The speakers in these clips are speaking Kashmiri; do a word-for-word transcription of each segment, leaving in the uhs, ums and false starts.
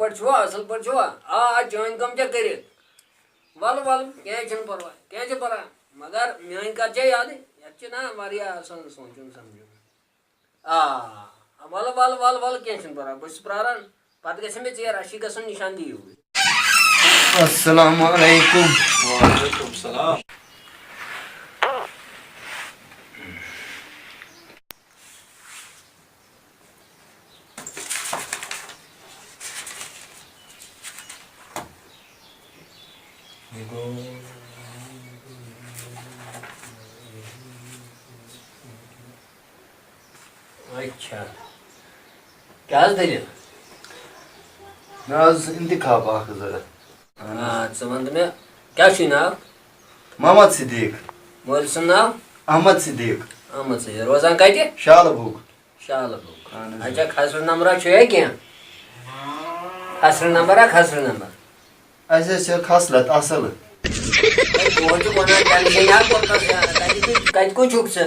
پٲٹھۍ چھُوا؟ اَصٕل پٲٹھۍ چھُوا؟ آ، آ، چٲنۍ کٲم چھےٚ کٔرِتھ۔ وَلہٕ، وَلہٕ، کینٛہہ چھُنہٕ پَرواے، کینٛہہ چھُنہٕ پَرواے۔ مگر میٛٲنۍ کَتھ چھےٚ یادٕے، یَتھ چھِ نا واریاہ آسان سونٛچُن سَمجھُن۔ آ، وَلہٕ، وَلہٕ، وَلہٕ، وَلہٕ، کینٛہہ چھُنہٕ پَرواے، بہٕ چھُس پرٛاران، پَتہٕ گژھِ مےٚ ژیر، اَسہِ چھِ گژھُن نِشان دیٖوٕے۔ السلام علیکم۔ وعلیکم السلام۔ اچھا۔ کیٛاہ حظ دٔلیٖل؟ مےٚ حظ انتخاب اکھ ضروٗرت۔ آ، ژٕ وَن تہٕ مےٚ، کیٛاہ چھُے ناو؟ محمد صدیق۔ مٲلۍ سُنٛد ناو؟ احمد صدیق۔ احمد صدیق۔ روزان کَتہِ؟ شالہٕ بوٚگ۔ شالہٕ بوٚگ۔ اہن حظ۔ اچھا، خسرٕ نمبرا چھُ یا کینٛہہ؟ خسرٕ نمبرا، خسرٕ نمبر؟ اَسہِ حظ چھِ خصلت اَصٕل۔ ہے، دۄہَے چھُکھ وَنان ٹٮ۪نشَن یا کوٚرمَس یا، کَتہِ، کَتہِ کُے چھُکھ ژٕ؟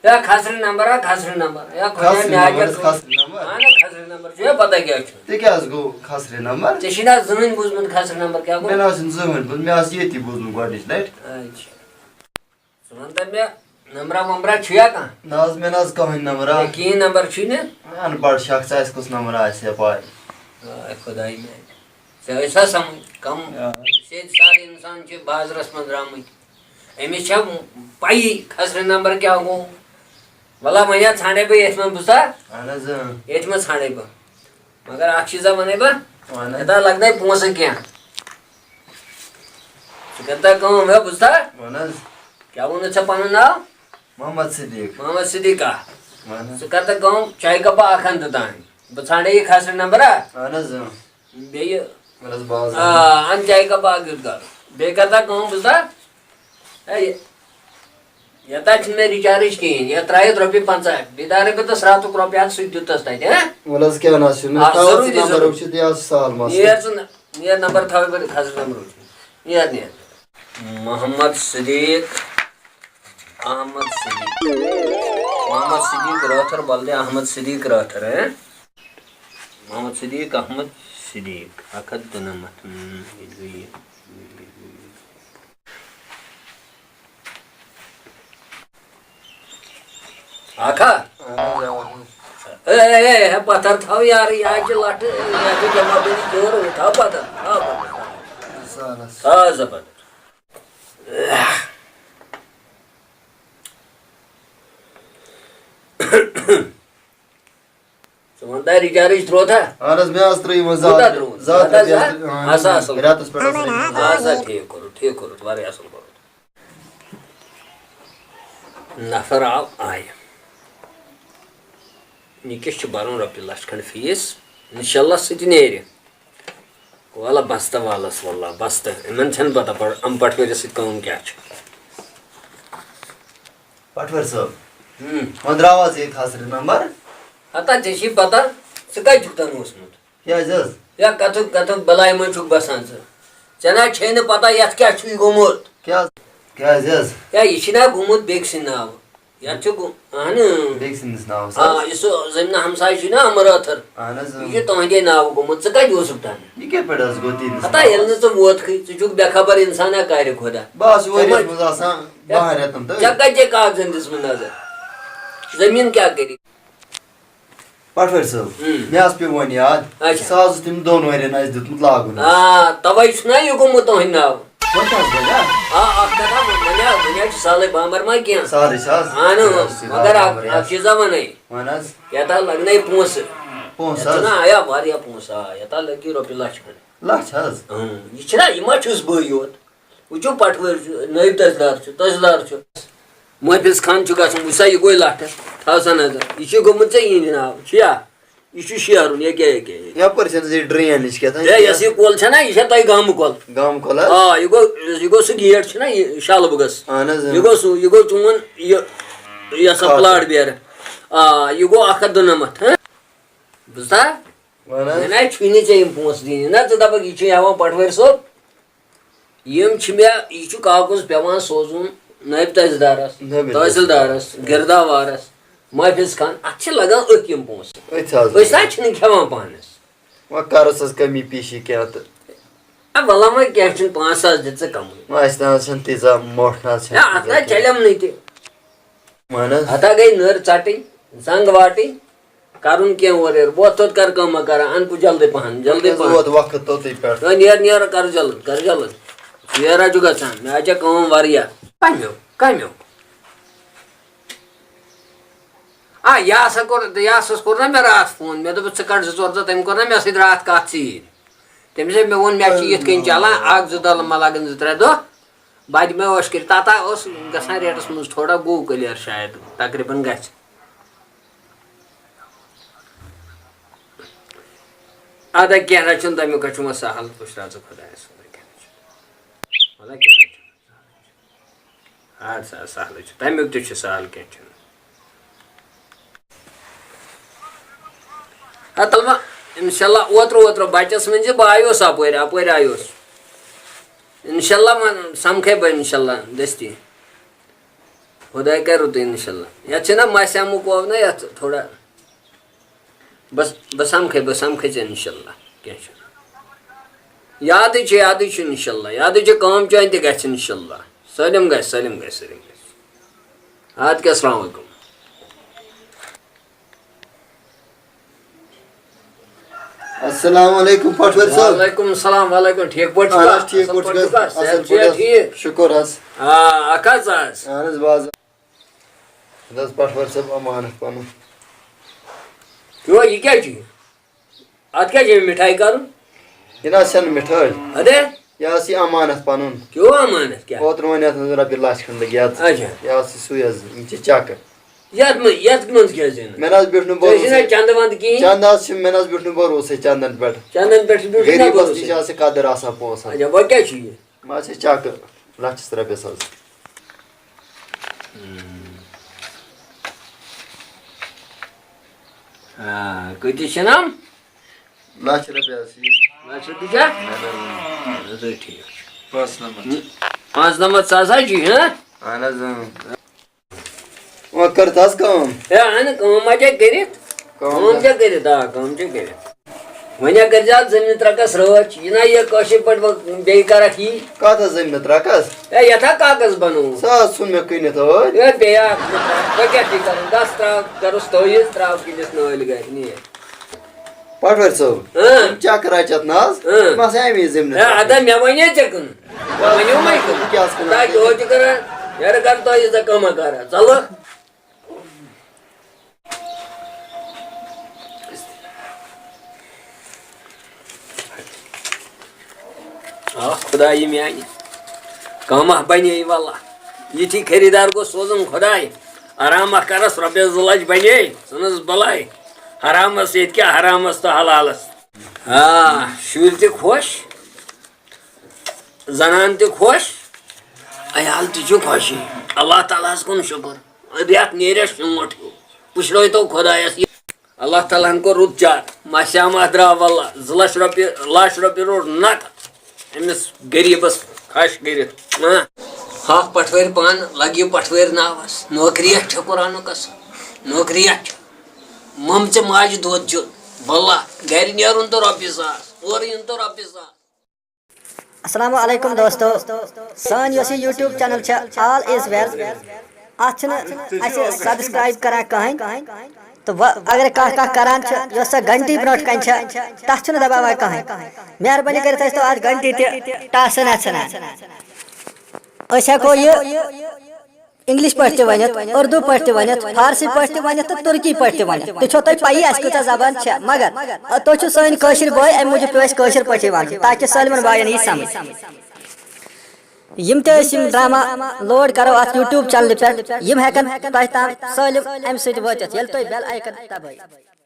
یا خسرٕ نمبر، یا خسرٕ نمبر، یا خۄدایا، خسرٕ مےٚ ہا نمبر کیٛاہ حظ، گوٚو؟ خسرٕ نمبر۔ اہن حظ، خسرٕ نمبر چھُ، ہے، پَتہ کیٛاہ چھُ؟ تہِ کیٛاہ حظ گوٚو خسرٕ نمبر؟ ژےٚ چھُے نہ زٕہٕنۍ بوٗزمُت خسرٕ نمبر کیٛاہ گوٚو؟ مےٚ نہ حظ چھُنہٕ زٕہٕنۍ بوٗزمُت، مےٚ حظ چھُ ییٚتی بوٗزمُت گۄڈٕنِچ لَٹہِ۔ اچھا۔ ژٕ وَن تہٕ مےٚ، نمبرا ومبرا چھُیا کانٛہہ؟ نہ حظ، مےٚ نہ حظ کٕہٕنۍ نمبرا۔ ہے، کِہیٖنۍ نمبر چھُے نہٕ؟ اَن پَڑھ شخص آسہِ، کُس نمبر آسہِ ہے پَے؟ آے خۄداے میٛانہِ۔ ژےٚ ٲسۍ سا سَمٕجھ؟ کَم آ۔ سیٚدۍ سادٕ اِنسان چھِ بازرَس منٛز درٛامٕتۍ۔ أمِس چھےٚ پَیی خسرٕ نمبر کیٛاہ گوٚو؟ وَلہ وۄنۍ ہا ژھانٛڈے بہٕ ییٚتھۍ منٛز، بوٗزتھا؟ اَہَن حظ، اۭں۔ ییٚتھۍ منٛز ژھانٛڈے بہٕ۔ مگر اَکھ چیٖزا وَنے بہٕ، وَن حظ۔ یوٚتام لَگنے پونٛسہٕ کینٛہہ۔ ژٕ کَر تہٕ کٲم، ہے، بوٗزتھا؟ وَن حظ۔ کیٛاہ ووٚنُتھ ژےٚ پَنُن ناو؟ محمد صدیق۔ محمد صدیق۔ آ۔ وَن حظ۔ ژٕ کَر تہٕ کٲم، چایہِ کَپا اَکھ اَن توٚتام۔ بہٕ ژھانٛڈے یہِ خسرٕ نمبر، آ؟ اَہَن حظ، اۭں۔ بیٚیہِ، وَن حظ، بہٕ حظ آ، اَنہٕ۔ اَن چایہِ کَپا اَکھ دیُت گَرٕ۔ بیٚیہِ کَر تہٕ کٲم، بوٗزتھا؟ ہے، یہِ، یَتھ حظ چھِنہٕ مےٚ رِچارٕج کِہیٖنۍ۔ یَتھ ترٛٲیِتھ رۄپیہِ پنٛژاہ۔ بیٚیہِ دارَے بہٕ تَس راتُک رۄپیہِ ہَتھ، سُہ تہِ دیُت تَس تَتہِ، ہہ؟ وَلہٕ حظ، کیٛاہ نہ حظ چھُنہٕ۔ آ، تھاو ژٕ ضروٗری، نمبر ضروٗری۔ وٕچھِتھ، یہِ حظ چھُ سہل مسلہٕ۔ نیر ژٕ نہ-، نیر نمبر تھاوَے بہٕ خسرٕ نمبر وٕچھِتھ۔ نیر، نیر۔ محمد صدیق، احمد صدیق۔ محمد صدیق رٲتھر، بلدِ احمد صدیق رٲتھر، ہہ؟ محمد صدیق احمد صدیق، اَکھ ہَتھ دُنَمَتھ۔ ہم، یہِ گٔیے۔ اَکھ ہا؟ اہن حظ، اہن حظ۔ اے، اے، اے، ہے، پَتھر تھاو یارٕ، یہِ حظ چھِ لَٹھٕ، یہِ حظ چھِ جمع کٔرِتھ جوٚر، تھاو پَتھر، تھاو پَتھر۔ اَہن حظ۔ تھاو زَبردست۔ ژٕ وَن تہٕ رِچارٕج ترٛووتھا؟ اہن حظ، مےٚ حظ ترٛٲے وۄنۍ زٕ کوٗتاہ ہَتھ، ترٛووُتھ؟ زٕ ہَتھ زٕ ہَتھ رۄپیہِ حظ حظ؟ ترٛٲے، اہن حظ، اَسا اَصٕل۔ رٮ۪تَس پٮ۪ٹھ حظ ترٛٲے مےٚ زٕ ہَتھ۔ اَسا ٹھیٖک کوٚرُتھ، ٹھیٖک کوٚرُتھ، واریاہ اَصٕل کوٚرُتھ۔ نفر آو، آیہِ۔ یہِ کیٛاہ چھُ بَرُن رۄپیہِ لَچھ کھنٛڈ فیٖس؟ اِنشاء اللہ سُہ تہِ نیرِ۔ وَلہٕ بَس تہٕ وَلَس وَلہٕ بَس تہٕ۔ یِمَن چھَنہٕ پَتہ پَر-، یِم پَٹھوٲرِس سۭتۍ کٲم کیٛاہ چھِ۔ پَٹھوٲرۍ صٲب، ہُم۔ وۄنۍ درٛاو حظ ییٚتہِ خاصرِ نمبر۔ ہتا ژےٚ چھِی پَتہ، ژٕ کَتہِ چھُکھ تَنہٕ اوسمُت؟ کیٛازِ حظ؟ یا کَتھُک، کَتھُک بَلاے منٛز چھُکھ بَسان ژٕ؟ ژےٚ نہ چھے نہٕ پَتہ یَتھ کیٛاہ چھُے گوٚمُت۔ کیٛاہ؟ کیٛازِ حظ؟ یا یہِ چھِنہ گوٚمُت بیٚکہِ سٕنٛدِ ناوٕ۔ یَتھ چھُ گوٚ-، اَہَن۔ بیٚکہِ سٕنٛدِس ناوَس آ، حظ؟ یُس سُہ زٔمیٖنہٕ ہمسایہِ چھُے نہ اَمہٕ رٲتھٕر، اَہَن حظ، یہِ چھُ اۭں۔ تُہٕنٛدے ناوٕ گوٚمُت۔ ژٕ کَتہِ اوسُکھ تَنہٕ؟ یہِ کِتھ پٲٹھۍ حظ گوٚو تِہِنٛدِس ہتا ییٚلہِ ناوَس؟ نہٕ ژٕ ووتکھٕے، ژٕ چھُکھ بے خبر اِنسان، ہا کارِ خۄدا۔ بہٕ آسہٕ ژےٚ ؤریَس ما-، منٛز آسان ژےٚ، بَہَن رٮ۪تَن تہٕ ژےٚ کَتہِ چھے کاغذَن دِژمٕژ نظر؟ زٔمیٖن کیٛاہ کٔرِتھ؟ پَٹھوٲرۍ صٲب، ہُم۔ مےٚ حظ پیوٚو وۄنۍ یاد، اچھا۔ سُہ حظ اوس تٔمۍ دۄن ؤرین اَسہِ دیُتمُت لاگُن حظ۔ آ، تَوَے چھُنہ یہِ گوٚمُت تُہٕنٛدِ ناوٕ۔ وۄنۍ کیٛاہ حظ بَنہِ، ہا؟ آ، اَکھ کَتھا، وۄنۍ ہا، وۄنۍ ہا چھُ سہلٕے بامبر ما کینٛہہ۔ سہلٕے چھِ حظ۔ اَہَن حظ، یہِ حظ چھِ مگر اَکھ، بامبر اَکھ یَتھ۔ چیٖزا وَنَے۔ وَن حظ۔ یَتھ ہا لَگنَے پونٛسہٕ۔ پونٛسہٕ یَتھ حظ۔ چھُنہ آیا واریاہ پونٛسہٕ، آ، یَتھ ہا لَگہِ رۄپیہِ لَچھ کھنٛڈ۔ لَچھ حظ۔ اۭں، یہِ چھُنہ، یہِ ما چھُس بٕے یوت؟ وٕچھِو پَٹھوٲرۍ چھُ، نٲیِب تحصیلدار چھُ، تحصیلدار چھُ۔ محفظ خان چھُ گژھُن، وٕچھ سا، یہِ گوٚو لَٹھَس، تھاو سا نظر۔ یہِ چھُ گوٚمُت ژےٚ یِہِنٛدِ ناوٕ، چھُیا؟ یہِ چھُ شیرُن، ییٚکیٛاہ، ییٚکیٛاہ، ییٚکیٛاہ۔ یَپٲرۍ چھَنہٕ زِ ڈرٛین ہِش کیٛاہ تام ہے، کینٛہہ۔ یۄس یہِ کۄل چھَنہ، یہِ چھےٚ تۄہہِ گامہٕ کۄل۔ گامہٕ کۄل حظ؟ آ، یہِ گوٚو، یہِ گوٚو سُہ گیٹ چھُنہ یہِ شالہٕ بُگَس۔ اہن حظ، اۭں۔ یہِ گوٚو سُہ، یہِ گوٚو چون یہِ، یہِ ہسا کھاتہٕ۔ پلاٹ بیرٕ۔ آ، یہِ گوٚو اَکھ ہَتھ دُنَمَتھ، ہہ؟ بوٗزتھا؟ وَن حظ۔ مےٚ نہ چھُے نہٕ ژےٚ یِم پونٛسہٕ دِنۍ۔ نہ، ژٕ دَپَکھ، یہِ چھُ ہٮ۪وان پَٹھوٲرۍ صٲب۔ یِم چھِ مےٚ، یہِ چھُ کاغذ پٮ۪وان سوزُن نٲیِب تحصیلدارَس، نٲیِب تحصیلدارَس، تحصیلدارَس۔ گِرداوارَس، محفظ خان۔ اَتھ چھِ لَگان أتھۍ یِم پونٛسہٕ۔ أتھۍ حظ أسۍ لَگان۔ نہ چھِنہٕ کھٮ۪وان پانَس۔ وۄنۍ کَرُس حظ کمی پیٖشی کینٛہہ تہٕ۔ اے، وَلہٕ وۄنۍ کینٛہہ چھُنہٕ، پانٛژھ ساس دِ ژٕ کَمٕے۔ وۄنۍ اَسہِ نہ حظ چھَنہٕ تیٖژاہ موٹھ نہ حظ چھَنہٕ ہے، اَتھ نہ تیٖژاہ کینٛہہ۔ چَلٮ۪م نہٕ تہِ۔ وَن حظ۔ ہَتا گٔے نٔر ژَٹٕنۍ، زنٛگ واٹٕنۍ، کَرُن کینٛہہ اورٕ یورٕ۔ وۄتھ توٚت کَر کٲمہ کَران، اَن کُ جلدی پَہَن، جلدی وۄنۍ حظ پَہَن۔ ووت وقت توٚتُے پٮ۪ٹھ۔ ہے، نیر، نیر، کَر جلد، کَر جلد۔ ژیر حظ چھُ گژھان، مےٚ حظ چھےٚ کٲم واریاہ۔ کَمیُک؟ کَمیُک؟ آ، یاسا کوٚر، یاسَس کوٚر نا مےٚ راتھ فون، مےٚ دوٚپُس، "ژٕ کَڑ زٕ ژور دۄہ"، تٔمۍ کوٚر نا مےٚ سۭتۍ راتھ کَتھ ژیٖرۍ۔ تٔمِس ہے مےٚ ووٚن، مےٚ چھِ یِتھ کٔنۍ چَلان، اَکھ زٕ دۄہ مہ لَگَن زٕ ترٛےٚ دۄہ، بَدِ مےٚ ٲش کٔرِتھ۔ تَتھ اوس گژھان ریٹَس منٛز تھوڑا گوٚو clear شاید، تقریٖباً گژھِ۔ اَدٕ کینٛہہ نہ چھُنہٕ، تَمیُک ہا چھُ وۄنۍ سہل، پُشراو ژٕ خۄدایَس، اَدٕ کینٛہہ نہ چھُنہٕ، وَلہٕ کینٛہہ نہ چھُنہٕ۔ اَدٕ سا، سہلٕے چھُ، تَمیُک تہِ چھُ سہل، کینٛہہ چھُنہٕ۔ ہَتہٕ وۄنۍ، اِنشاء اللہ، اوترٕ، اوترٕ بَچَس ؤنۍ زِ بہٕ آیوس اَپٲرۍ، اَپٲرۍ آیوس۔ اِنشاء اللہ، وۄنۍ سَمکھَے بہٕ، اِنشاء اللہ، دٔستی۔ خۄداے کَرِ رُتُے، اِنشاء اللہ۔ یَتھ چھِنہ مَسہِ آمُت کوو نہ یَتھ تھوڑا۔ بس، بہٕ سَمکھَے، بہٕ سَمکھَے ژےٚ، اِنشاء اللہ۔ کینٛہہ چھُنہٕ۔ یادٕے چھُ، یادٕے چھُ، اِنشاء اللہ۔ یادٕے چھُ، کٲم چٲنۍ تہِ گژھِ، اِنشاء اللہ۔ سٲلِم گژھِ، سٲلِم گژھِ، سٲلِم گژھِ۔ اَدٕ کیٛاہ، السلام علیکُم۔ السلام علیکُم، پٹھوٲرۍ صٲب۔ وعلیکُم السلام، وعلیکُم۔ ٹھیٖک پٲٹھۍ چھُکھا؟ اَہَن حظ، ٹھیٖک اَصٕل پٲٹھۍ پٲٹھۍ چھُکھا؟ حظ۔ صحت اَصٕل چھُ پٲٹھۍ حظ۔ ٹھیٖک؟ شُکُر حظ۔ آ، اَکھ حظ آز۔ اَہَن حظ، بہٕ حظ۔ اَدٕ حظ، پٹھوٲرۍ صٲب، اَمانَتھ پَنُن۔ یو، یہِ کیٛاہ چھُ یہِ؟ اَتھ کیٛاہ چھِ یہِ مِٹھایہِ کَرُن؟ یہِ نہ حظ چھَنہٕ مِٹھٲے۔ اَدے؟ یہِ حظ چھِ اَمانَتھ پَنُن۔ کیٛاہ اَمانَتھ کیٛاہ؟ اوترٕ وَنیٛاتھ نظر رۄپیہِ لَچھ کھنٛڈ لٔگۍ یَتھ۔ اچھا۔ یہِ حظ چھِ سُے حظ، یِم چھِ چَکہٕ۔ یَتھ منٛز، یَتھ منٛز کیٛاہ زینو؟ مےٚ نہ حظ بیوٗٹھ نہٕ تُہۍ ٲسِو نا بروسَے۔ چَندٕ وَندٕ کِہیٖنۍ؟ چَندٕ حظ چھِ، مےٚ نہ حظ بیوٗٹھ نہٕ بروسَے چَندَن پٮ۪ٹھ۔ چَندَن پٮ۪ٹھ چھِ بیوٗٹھ نہ غریٖبَس بروسَے۔ نِش آسہِ قدٕر آسان پونٛسَن۔ اچھا، وۄنۍ کیٛاہ چھُ یہِ؟ مےٚ حظ چھِ چَکہٕ لَچھَس رۄپیَس حظ۔ آ، کۭتِس چھِ یِم؟ لَچھ رۄپیہِ حظ چھِ یہِ۔ لَچھ رۄپیہِ چھا؟ اَہَن حظ۔ اَہَن حظ، ٹھیٖک چھُ۔ پانٛژھ نَمَتھ۔ پانٛژھ نَمَتھ ساس حظ چھُ یہِ، ہہ؟ اَہَن حظ، اۭں۔ وۄنۍ کٔرِتھ حظ کٲم۔ ہے، اَہَن، کٲم ما چھےٚ کٔرِتھ؟ کٲم کٲم کر۔ چھےٚ کٔرِتھ، آ، کٲم چھےٚ کٔرِتھ۔ وۄنۍ ہا کٔرۍزِ اَتھ زٔمیٖن ترٛکَس رٲچھ، یہِ نہ یہِ کٲشِر پٲٹھۍ وۄنۍ بیٚیہِ کَرَکھ یی۔ کَتھ حظ زٔمیٖنہٕ ترٛکَس؟ ہے، یَتھ ہا کاغذ بَنووُتھ۔ سُہ حظ ژھُن مےٚ کٕنِتھ ٲدۍ۔ ہے، بیٚیہِ اَکھ، تۄہہِ کیٛاہ چھُے کَرُن؟ گژھ ترٛاو، کَرُس تٲویٖز، ترٛاو کِلِس نٲلۍ گَرِ، نیر۔ پٹھوٲرۍ صٲب، اۭں۔ یِم چَکھ رَچَتھ نہ حظ، اۭں۔ بَس اَمی زٔمیٖنَس اے، پٮ۪ٹھ۔ اَدا مےٚ وَنے ژےٚ کٕنُن۔ ؤنِو مَے کٕنُن۔ کیٛاہ حظ کٕنان؟ تۄہہِ کیٛاہ حظ چھِ کَران؟ یارٕ کَر تۄہہِ ییٖژاہ کَمہ کَران؟ ژَلہٕ۔ آ، خۄدایہِ میٛانہِ، کامہ بَنے واللہ۔ یِتھی خریٖدار گوٚژھ سوزُن خۄداے۔ آرامہ کَرَس رۄپیَس زٕ لَچھ بَنے، ژھٕنُس بَلاے۔ حرامَس ییٚتہِ کیٛاہ، حرامَس تہٕ حلالَس۔ آ، شُرۍ تہِ خۄش، زنان تہِ خۄش، عیال تہِ چھُ خۄشٕے۔ اللہ تعالیٰ ہَس کُن شُکُر۔ رٮ۪تھ نیرٮ۪س شونٛٹھ ہیوٗ۔ پُشرٲوتو خۄدایَس یہِ۔ اللہ تعالیٰ ہَن کوٚر رُت چار۔ مَسیامہ درٛاو وَلہ۔ زٕ لَچھ رۄپیہِ، لَچھ رۄپیہِ روٚٹ نَکھ أمِس غریٖبَس کھَش کٔرِتھ۔ ہاں۔ ہاکھ پٹھوٲرۍ پانہٕ، لَگہِ پٹھوٲرۍ ناوَس۔ نوکری اَکھ چھےٚ قرآنُک قسم۔ نوکری اَکھ چھےٚ۔ مۄمژِ ماجہِ دۄد دیُن۔ وَلہ، گَرِ نیرُن تہٕ رۄپیہِ ساس۔ اورٕ یُن تہٕ رۄپیہِ ساس۔ السلام علیکم دوستو، سٲنۍ یۄس یہِ YouTube channel چھےٚ All Is Well، اَتھ چھِنہٕ اَسہِ subscribe کران کٕہٕنۍ۔ تہٕ وۄنۍ اگر کانٛہہ کانٛہہ کران چھُ، یۄس سۄ گھنٹی برونٛٹھ کَنہِ چھےٚ، تَتھ چھُنہٕ دباوان کٕہٕنۍ۔ مہربٲنی کٔرِتھ ٲسۍ تو اَتھ گھنٹی تہِ ٹاسہٕ نہ ژھٕنان۔ أسۍ ہٮ۪کو یہِ English پٲٹھۍ تہِ ؤنِتھ، اردو پٲٹھۍ تہِ ؤنِتھ، فارسی پٲٹھۍ تہِ ؤنِتھ تہٕ تُرکی پٲٹھۍ تہِ ؤنِتھ۔ تہِ چھو تۄہہِ پَیی اَسہِ کۭژاہ زبان چھےٚ، مگر تُہۍ چھِو سٲنۍ کٲشِر بٲے، اَمہِ موٗجوٗب پیوٚو اَسہِ کٲشِر پٲٹھی وَنُن، تاکہِ سٲلمَن بایَن یی سَمٕجھ۔ یِم تہِ أسۍ یِم drama load کَرو اَتھ YouTube channelہِ پٮ۪ٹھ، یِم ہٮ۪کَن تۄہہِ تام سٲلِم اَمہِ سۭتۍ وٲتِتھ، ییٚلہِ تُہۍ bell icon دَبٲیِو۔